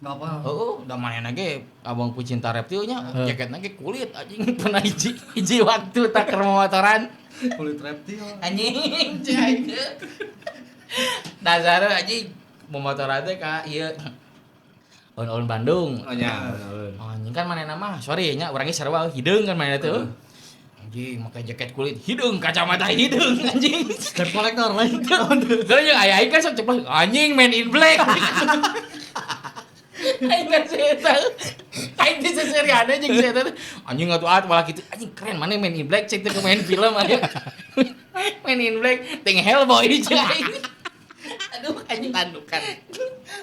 Enggak apa. Heeh, da manehna ge abang pecinta reptilnya, jaketna ge kulit anjing pernah hiji waktu tak keur motoran. Kulit reptil. Anjing cai. Dasar anjing momotoran teh ka ieu alun-alun Bandung. Oh nya. Anjing kan manehna mah, sorry nya urangnya sarua hideung kan manehna teh. Anjing make jaket kulit hideung, kacamata hideung anjing. Debt collector lain. Terus jeung aya aing kan sok ceplos anjing Man in Black. Aing kan si eta. Aing teh seseriana jeung si eta teh. Anjing atuh at malah kitu. Anjing keren mana Man in Black cek teh main film aya. Man in Black ting Hellboy cek aing. Aduh anjing Tandukan.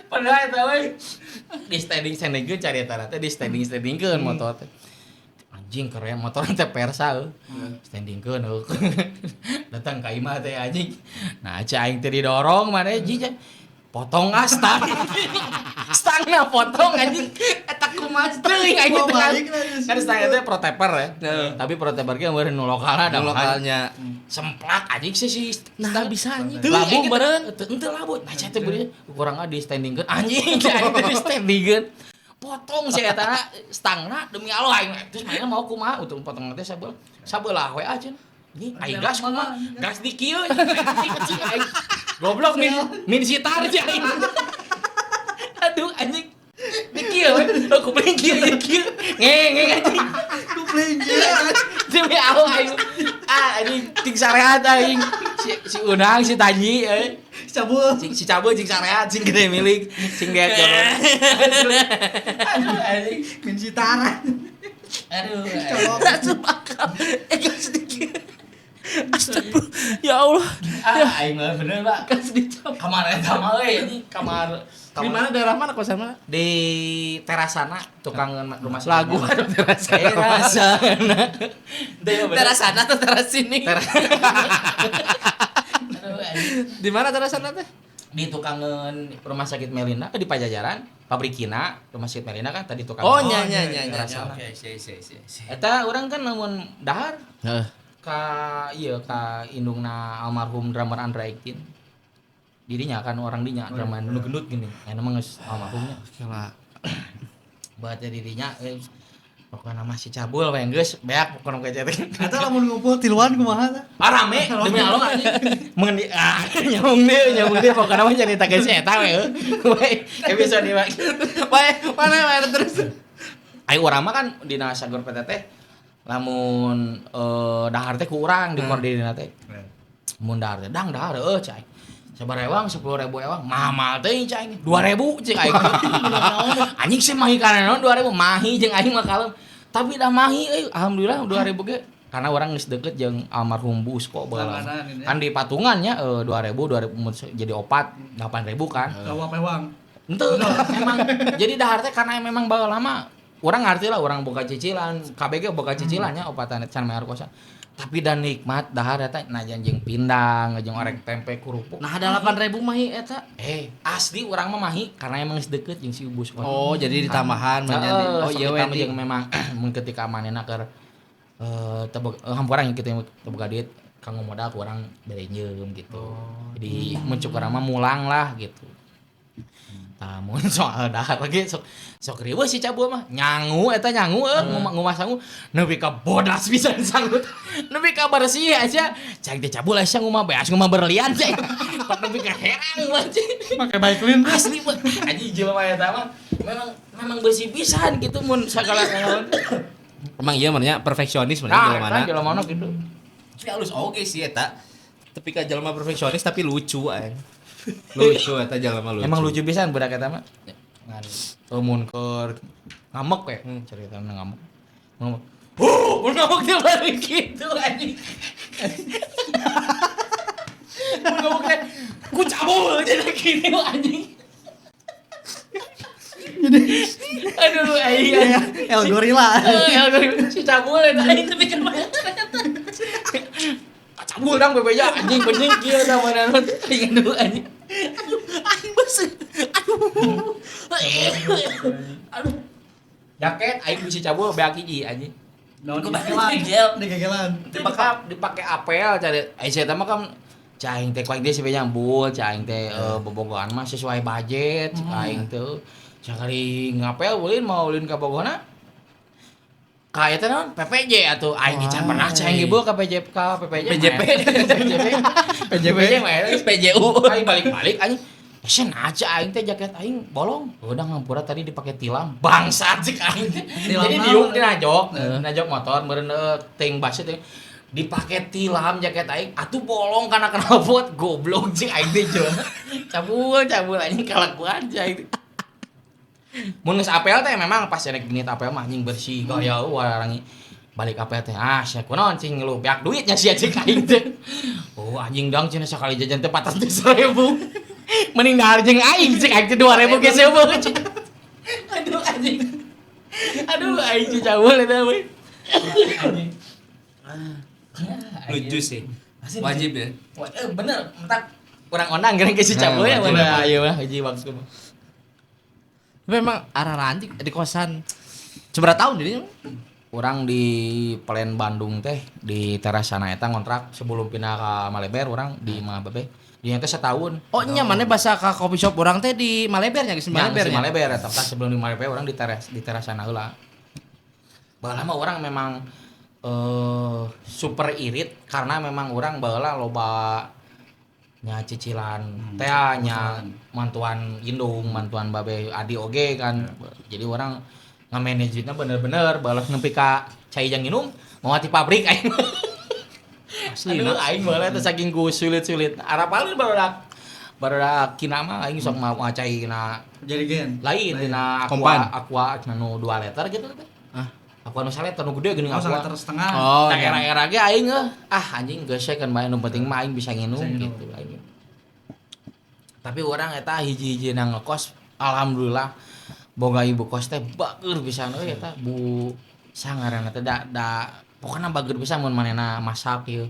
Padahal eta we di standing-standingkeun carita teh di standing-standingkeun motor teh. Anjing keren motor teh Versa euy. Standingkeun heuh. Datang ka imah teh anjing. Nah cek aing teh didorong mana anjing potong ah stang. Stangna potong anjing. Eta kumaha teuing aing teh kan. Kan stang teh proteper ya. Tapi proteper ge meureun nu lokalna Nu lokalnya. Semplak anjing sih si Nah bisa anjing. Teuing, Labu aing teh- meureun. Henteu labu. Nah cai teh beureuh kurang di standingkeun anjing cai teh di standingkeun. Potong si eta stangna demi Allah aing. Terus manehna mau kumaha utung potong teh sabelah we aja. Anjing aing gas kumaha? Gas di kieu anjing aing. Goblok min sitar cai aing. Aduh anjing. Di kieu we. Kupling kieu di kieu. Ngeng anjing. Kupling kieu. Demi Allah aing. Ah anjing ting sarehat aing. Si Unang si Tanji euy. Cabul. Si cabul cing sarehat cing gede milik cing lihat jorong. Aduh anjing. Min sitara. Aduh. Langsung akal. Gas dikit. Astagfirullah. Ya Allah. Ah aing mah bener Pak. Gas dicap. Kamar eta mah euy anjing kamar Di mana daerah mana kosan mana? Di terasana tukang rumah sakit. Lagu ada terasana. Terasana. Terasana atau teras sini? Aduh, anjing. Di mana terasana teh? Di tukangan rumah sakit Melinda di Pajajaran, Pabrikina, rumah sakit Melinda kan tadi tukang. Oh, nya nya nya nya. Terasana. Oke, si si si. si. Eta urang kan lamun dahar Heeh. ka ieu ka indungna almarhum drummer Andra Ektin. Dirinya kan orang dinya drummer nu gendut gini. Aya mah geus almarhumnya. Kela. Buat dirinya pokokna mah si cabul we geus beak pokokna ka cetek. Eta lamun ngumpul tiluan kumaha tah? Ah rame demi Allah anjing. Mengendi ah nyambung deui pokokna mah cerita geus eta we. We episode ieu. Wae, mana mana terus. Ai urang mah kan dina Sagor PT teh lamun dahar teh ku urang di koordinat teh. Mun dahar teh dang dahar heuh cai. Sabar ewang 10.000 ewang mahal teh cai 2.000 cek aing. Anjing sih mahi kana naon 2.000 mahi jeung aing mah kalem. Tapi dah mahi euy alhamdulillah 2.000 ge karena orang geus deket jeung almarhum Bu Usko baheula. Kan di patungan nya 2.000 2.000 jadi 4 8.000 kan. Lawap ewang. Henteu emang jadi dahar teh karena memang baheula lama urang ngarti lah urang boga cicilan KBG boga cicilannya opatan can mayar kosan. Tapi dan nikmat dahar eta najan jeung pindang jeung orek tempe kerupuk. Nah, ada 8.000 mahi eta. Asli urang mah mahi karena emang geus deket jeung si Ubus. Oh, jadi ditambahan menjadi. Oh iya we jeung memang mun ketika manehna keur hampura kitu teu boga duit kanggo modal ku urang bere nyeum gitu. Jadi mun cuk urang mah mulang lah gitu. Tamun soal dahar lagi sok riweuh si cabul mah nyangu eta nyangu ngumah sangu nepi ka bodas pisan sangu nepi ka bersih aja cai teh cabul asa ngumah beas ngumah berlian cai pak nepi ka herang mah cai Make bike clean. asli mah anjing jelema eta mah memang bersih pisan gitu mun sagala naon. Emang iya mana perfeksionis mana Nah, jelema eta jelema mana gitu. Tapi halus oge sih eta. Tapi ka jelema perfeksionis tapi lucu aing. Lucu eta jelema lucu. Emang lucu pisan budak eta mah. Ngan mun keur ngambek we, ceritana ngambek. Ngambek. Huh, mun ngambek dia balik gitu anjing. Mun ngambek teh ku cabul jadi gitu anjing. Jadi Aduh aing. El Gorilla. El Gorilla si cabul eta aing tapi kan cabul dang bebeja anjing penting kieu tah mana aing aduh anjing. Aduh, aing baseuh. Aduh. Aduh. Jaket aing bisi cabul beak hiji anjing. Naon Kumaha digegelan. Dipake apel cari ai saya mah kan cai aing teh ku aing teh sebenarnya bul, cai aing teh bobogohan mah sesuai budget, aing teh sakali ngapel ulin mau ulin ka Bogona. Ka eta naon PPJ atuh aing ge can pernah cai aing ge ka PJ ka PPJ. PJP. PJP mah PJU. Aing balik-balik anjing. Esen aja aing teh jaket aing bolong. Udah ngampura tadi dipake tilam. Bangsat cek aing teh. Jadi diuk dina jok, dina jok motor meureun ting basi teh dipake tilam jaket aing atuh bolong kana knalpot goblok cek aing teh jelema. Cabul anjing kalakuan cek aing teh. Mun geus apel teh memang pas rek genit apel mah anjing bersih gaya warangi. Balik apel teh ah sia kunaon cing ngeluh beak duitnya sia cek aing teh. Oh anjing dang cenah sakali jajan teh 400.000. Mending dahar jeung aing cek aing teh 2.000 ge seueuh. Aduh anjing. Aduh aing cek jauh eta we. Anjing. Lucu sih. Wajib ya. Bener, entak urang ondang geuning ke si cabul ya bener. Ayo mah hiji waktu mah. Memang arah rantik di kosan. Seberapa tahun jadinya? Urang di Plen Bandung teh di teras sana eta ngontrak sebelum pindah ka Maleber urang di imah babe. Dia teh setahun. Oh nya mana bahasa ka coffee shop urang teh di Maleber nya geus Maleber. Di Maleber eta tah sebelum di Maleber urang di teras sana heula. Baheula mah urang memang super irit karena memang urang baheula loba nya cicilan teh nya mantuan indung, mantuan babe adi oge kan. Jadi urang ngamanage duitna bener-bener balas nepi ka cai jang nginum mau ti pabrik aing. Asli, aduh aing baheula teh saking ku sulit-sulit. Arapalin barudak kina mah aing sok mau cai na jerigen. Lain dina aqua aqua nu 2 liter gitu teh. Ah, aqua nu saliter nu gede geuning aqua. Saliter setengah. Oh, nah, era-era ge aing ah anjing geus kan bae nu penting mah aing bisa nginum gitu aing. Tapi urang eta hiji-hiji na ngekos alhamdulillah boga ibu kos teh bager pisan euy eta Bu sangaranna teh da pokokna bager pisan mun manehna masak ieu.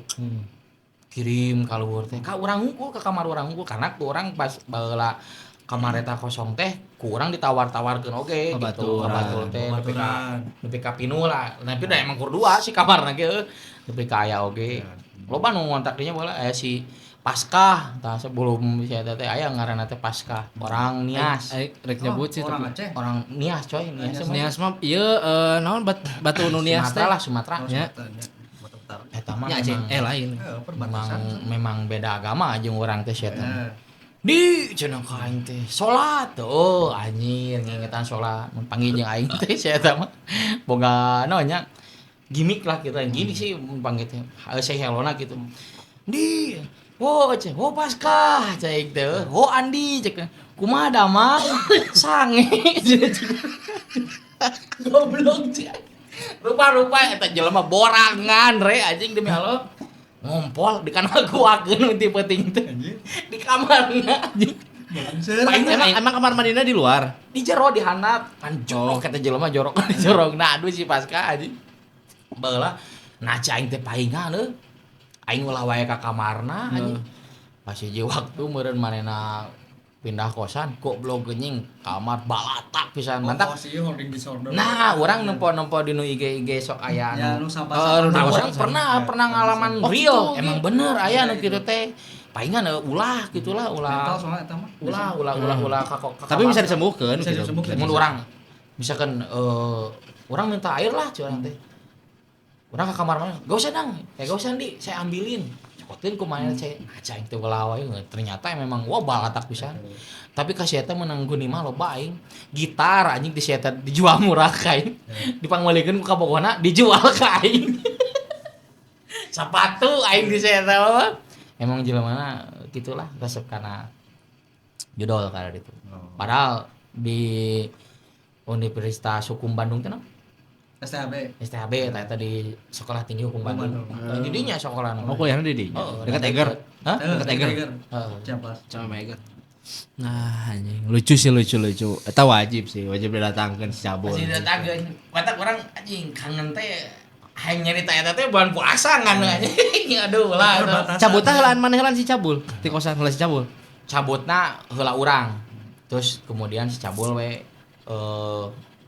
Kirim ka luhur teh ka urang hungkul ka kamar urang hungkul karena ku urang pas baheula kamar eta kosong teh ku urang ditawar-tawarkeun oge gitu ka batur teh nepi ka pinuh lah. Tapi da emang kur dua si kamarna ge nepi ka aya oge. Loba nu ngontak dinya baheula aya si Paskah tah sebelum si eta teh aya ngaranna teh Paskah orang Nias. Rek nyebut sih orang Aceh. Orang Nias coy, Nias mah ieu naon batu nu Nias teh. Sumatera lah, Sumatera. Nya. Eta mah lain. Memang beda agama jeung urang teh sia teh. Di cenah ka aing teh salat. Oh anjir ngingetan salat mun panggil jeung aing teh sia eta mah. Boga naon nya gimmick lah kita. Gimmick sih mun panggil teh. Say hello-na gitu. Di oh cek, oh Paskah cek teh, oh Andi cek, kumaha damang, sange, goblok cek, rupa-rupa eta jelema borangan re anjing demi Allah, ngompol di kanal kuakeun ti peuting teh, di kamarna anjing. Emang kamar mandina di luar? Di jero di handap, kan jorok eta jelema jorok di jorok. Nah aduh si Paskah anjing. Baheula nah cai aing teh paingan euy. Aing ulah wae ka kamarna anjing. Pas hiji waktu meureun manehna pindah kosan goblok geuning kamar balatak pisan mantap. Oh, sih holding disorder. Nah, urang nempo-nempo di nu IG-IG sok aya nu sampah. Nah, urang pernah ngalaman real, emang bener aya nu kitu teh. Paingan ulah gitulah ulah. Mental soalnya eta mah. Ulah ka Tapi bisa disembuhkeun gitu. Mun urang misalkan urang minta air lah curang teh. Urang ke kamar mana? Gak usah dang, ya gak usah Ndi, saya ambilin. Cokotin ku mana cai, nah cai teh ulah wae. Ternyata memang wah balatak pisan. Tapi ka si eta meunang geuning mah loba aing. Gitar anjing di si eta dijual murah ka aing. Dipangmeulikeun ku ka Bogona dijual ka aing. Sepatu aing di si eta mah. Emang jelemana gitulah resep kana judol kana ditu. Padahal di Universitas Hukum Bandung teh STHB eta di Sekolah Tinggi Hukum Bandung. Di dinya sekolahna. Oh, kuliahna di dinya. Dekat Eger. Hah? Dekat Eger. Heeh. Ciamplas. Sama Eger. Nah, anjing lucu sih lucu. Eta wajib sih, wajib didatangkeun si Cabul. Wajib didatangkeun. Watak urang anjing kangen teh hayang nyarita eta teh bulan puasa ngan anjing. Aduh lah. Cabut teh heulaan maneh heulaan si Cabul. Ti kosan heula si Cabul. Cabutna heula urang. Terus kemudian si Cabul we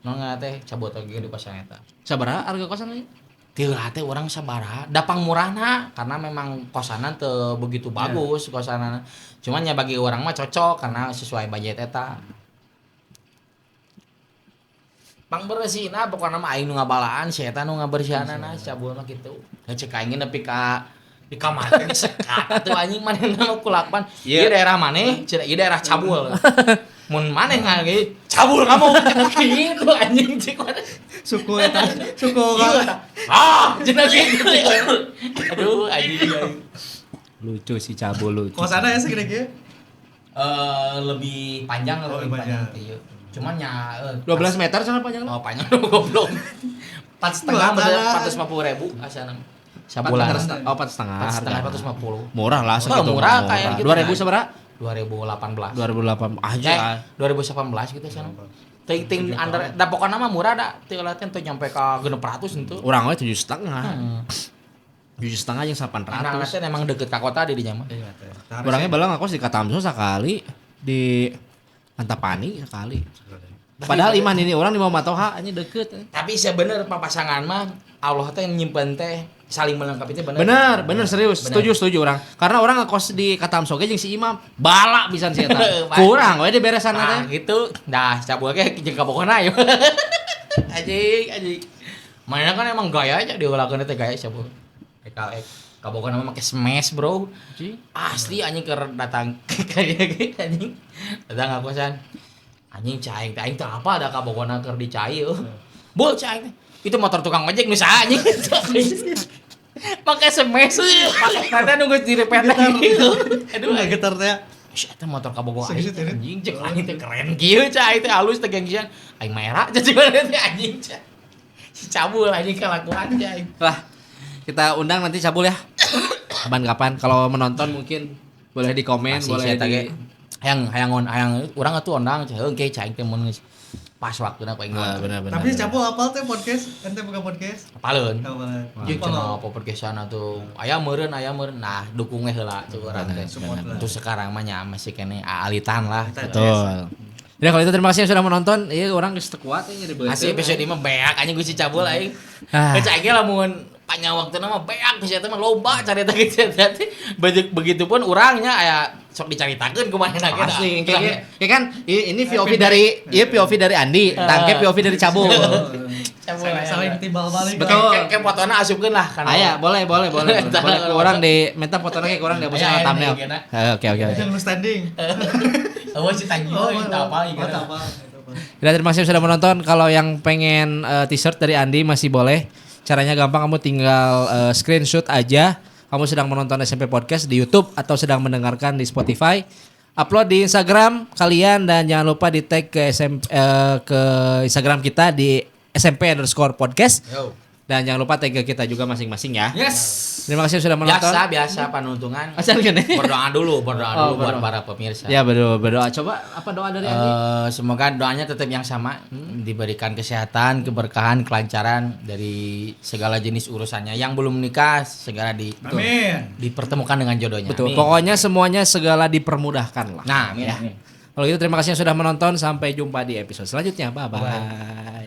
Non teh cabut oge di kosan eta. Sabaraha harga kosan ieu? Teu teh urang sabaraha, da pangmurahna karena memang kosanan teu begitu bagus kosanana. Cuman ya bagi orang mah cocok karena sesuai budget eta. Pangberesihna pokona mah aing nu ngabalaan si eta nu ngabersihanana cabul mah kitu. Cek aing nepi ka di kamar teh disekat atuh anjing manehna mah kulakpan. Ieu daerah maneh, cenah ieu daerah cabul. Mun maneh ngage cabul kamu gitu anjing cek maneh. Suku eta, suku Iya, ah, cenah gitu. Aduh anjing. Lucu si cabul lucu. Kosana ya segede kieu. Lebih panjang, Oh, lebih lebih panjang panjang. ieu. Cuman nya 12 meter sana panjangna. Oh, panjang goblok. 4,5 Dua 450.000 asana. Sabulan. Oh, 4,5. 4,5 450. Murah lah segitu. Oh, murah kayak gitu. 2000 sabaraha? 2018. 2008 aja. 2018 gitu sana. Ting under da pokona mah murah da teu latihan teu nyampe ka 600 henteu. Urang we 7,5. 7,5 jeung 800. Karena teh emang deket ka kota di dinya mah. Iya teh. Urangnya balang aku di Katamso sekali, di Antapani sekali. Padahal iman ini orang di Mamatoha ini deket. Tapi sebener papasangan mah Allah teh nyimpen teh saling melengkapi teh bener. Bener, bener serius. Bener. Setuju orang. Karena orang ngekos di Katamso ge jeung si Imam, balak pisan si eta. Kurang we diberesan Nah, teh. gitu. Nah, cabul ge jeung kabogona ayo. Anjing, anjing. Mana kan emang gaya aja diulakeun teh gaya cabul. Ek kabogona mah make smash, Bro. Asli anjing keur datang kayak gitu anjing. Datang aku kosan. Anjing cai teh aing teh apa ada kabogona keur dicai eueuh. Bul cai teh. Itu motor tukang ojek nu saha anjing. Pakai smash, pakai kata nunggu di repet gitu. Aduh, Aduh, getar teh. Ih, eta motor kabogoh aing Segitu teh. anjing cek aing teh keren kieu cai teh halus teh gengsian. Aing mah era jadi mana teh anjing cai. Si cabul anjing kelakuan cai. Lah, kita undang nanti cabul ya. Kapan-kapan kalau menonton mungkin boleh di komen, Pasti boleh si eta di ge hayang hayang on hayang urang atuh ondang cai heuh engke cai teh mun geus pas waktuna ku aing. Ah, benar benar. Tapi cabul apal teh podcast, ente buka podcast. Apaleun. Apal. Jeung cenah apa podcastan atuh. Aya meureun aya meureun. Nah, dukung we heula cuk urang teh. Support lah. Untuk sekarang mah nya masih keneh alitan lah. Betul. Ya kalau itu terima kasih yang sudah menonton. Iya orang geus teu kuat ya nyeri beuteung. Asli episode ini mah beak anjing gue si cabul aing. Ah. Geus aing ge lamun panjang waktuna mah beak geus eta mah loba carita gitu teh. Begitu pun urangnya aya sok dicaritakeun kumaha ge. Asli kayak kayak kan ini POV dari iya POV dari Andi, tangke POV dari Cabul. Cabul. Saling timbal balik. Betul. Kayak fotona asupkeun lah kan. Aya, boleh boleh boleh. Boleh ke orang di minta fotona kayak orang di Aya, sama aya, thumbnail. aya, Oke oke oke. Yang lu standing. Oh si Tanjiro Oh, yang tak apa oh, tak apa. Ya, terima kasih sudah menonton. Kalau yang pengen t-shirt dari Andi masih boleh. Caranya gampang, kamu tinggal screenshot aja. Kamu sedang menonton SMP Podcast di YouTube atau sedang mendengarkan di Spotify. Upload di Instagram kalian dan jangan lupa di tag ke ke Instagram kita di SMP_podcast. Yo. Dan jangan lupa tag ke kita juga masing-masing ya. Yes. Terima kasih sudah menonton. Biasa biasa panuntungan. Asal gini. Berdoa dulu, berdoa Oh, dulu buat berdoa. para pemirsa. Ya berdoa, berdoa. Coba apa doa dari Andi? Semoga doanya tetap yang sama, diberikan kesehatan, keberkahan, kelancaran dari segala jenis urusannya. Yang belum menikah segera Amin. dipertemukan dengan jodohnya. Betul. Amin. Pokoknya semuanya segala dipermudahkan lah. Nah, amin. Ya. Amin. Kalau gitu terima kasih yang sudah menonton. Sampai jumpa di episode selanjutnya. Bye bye.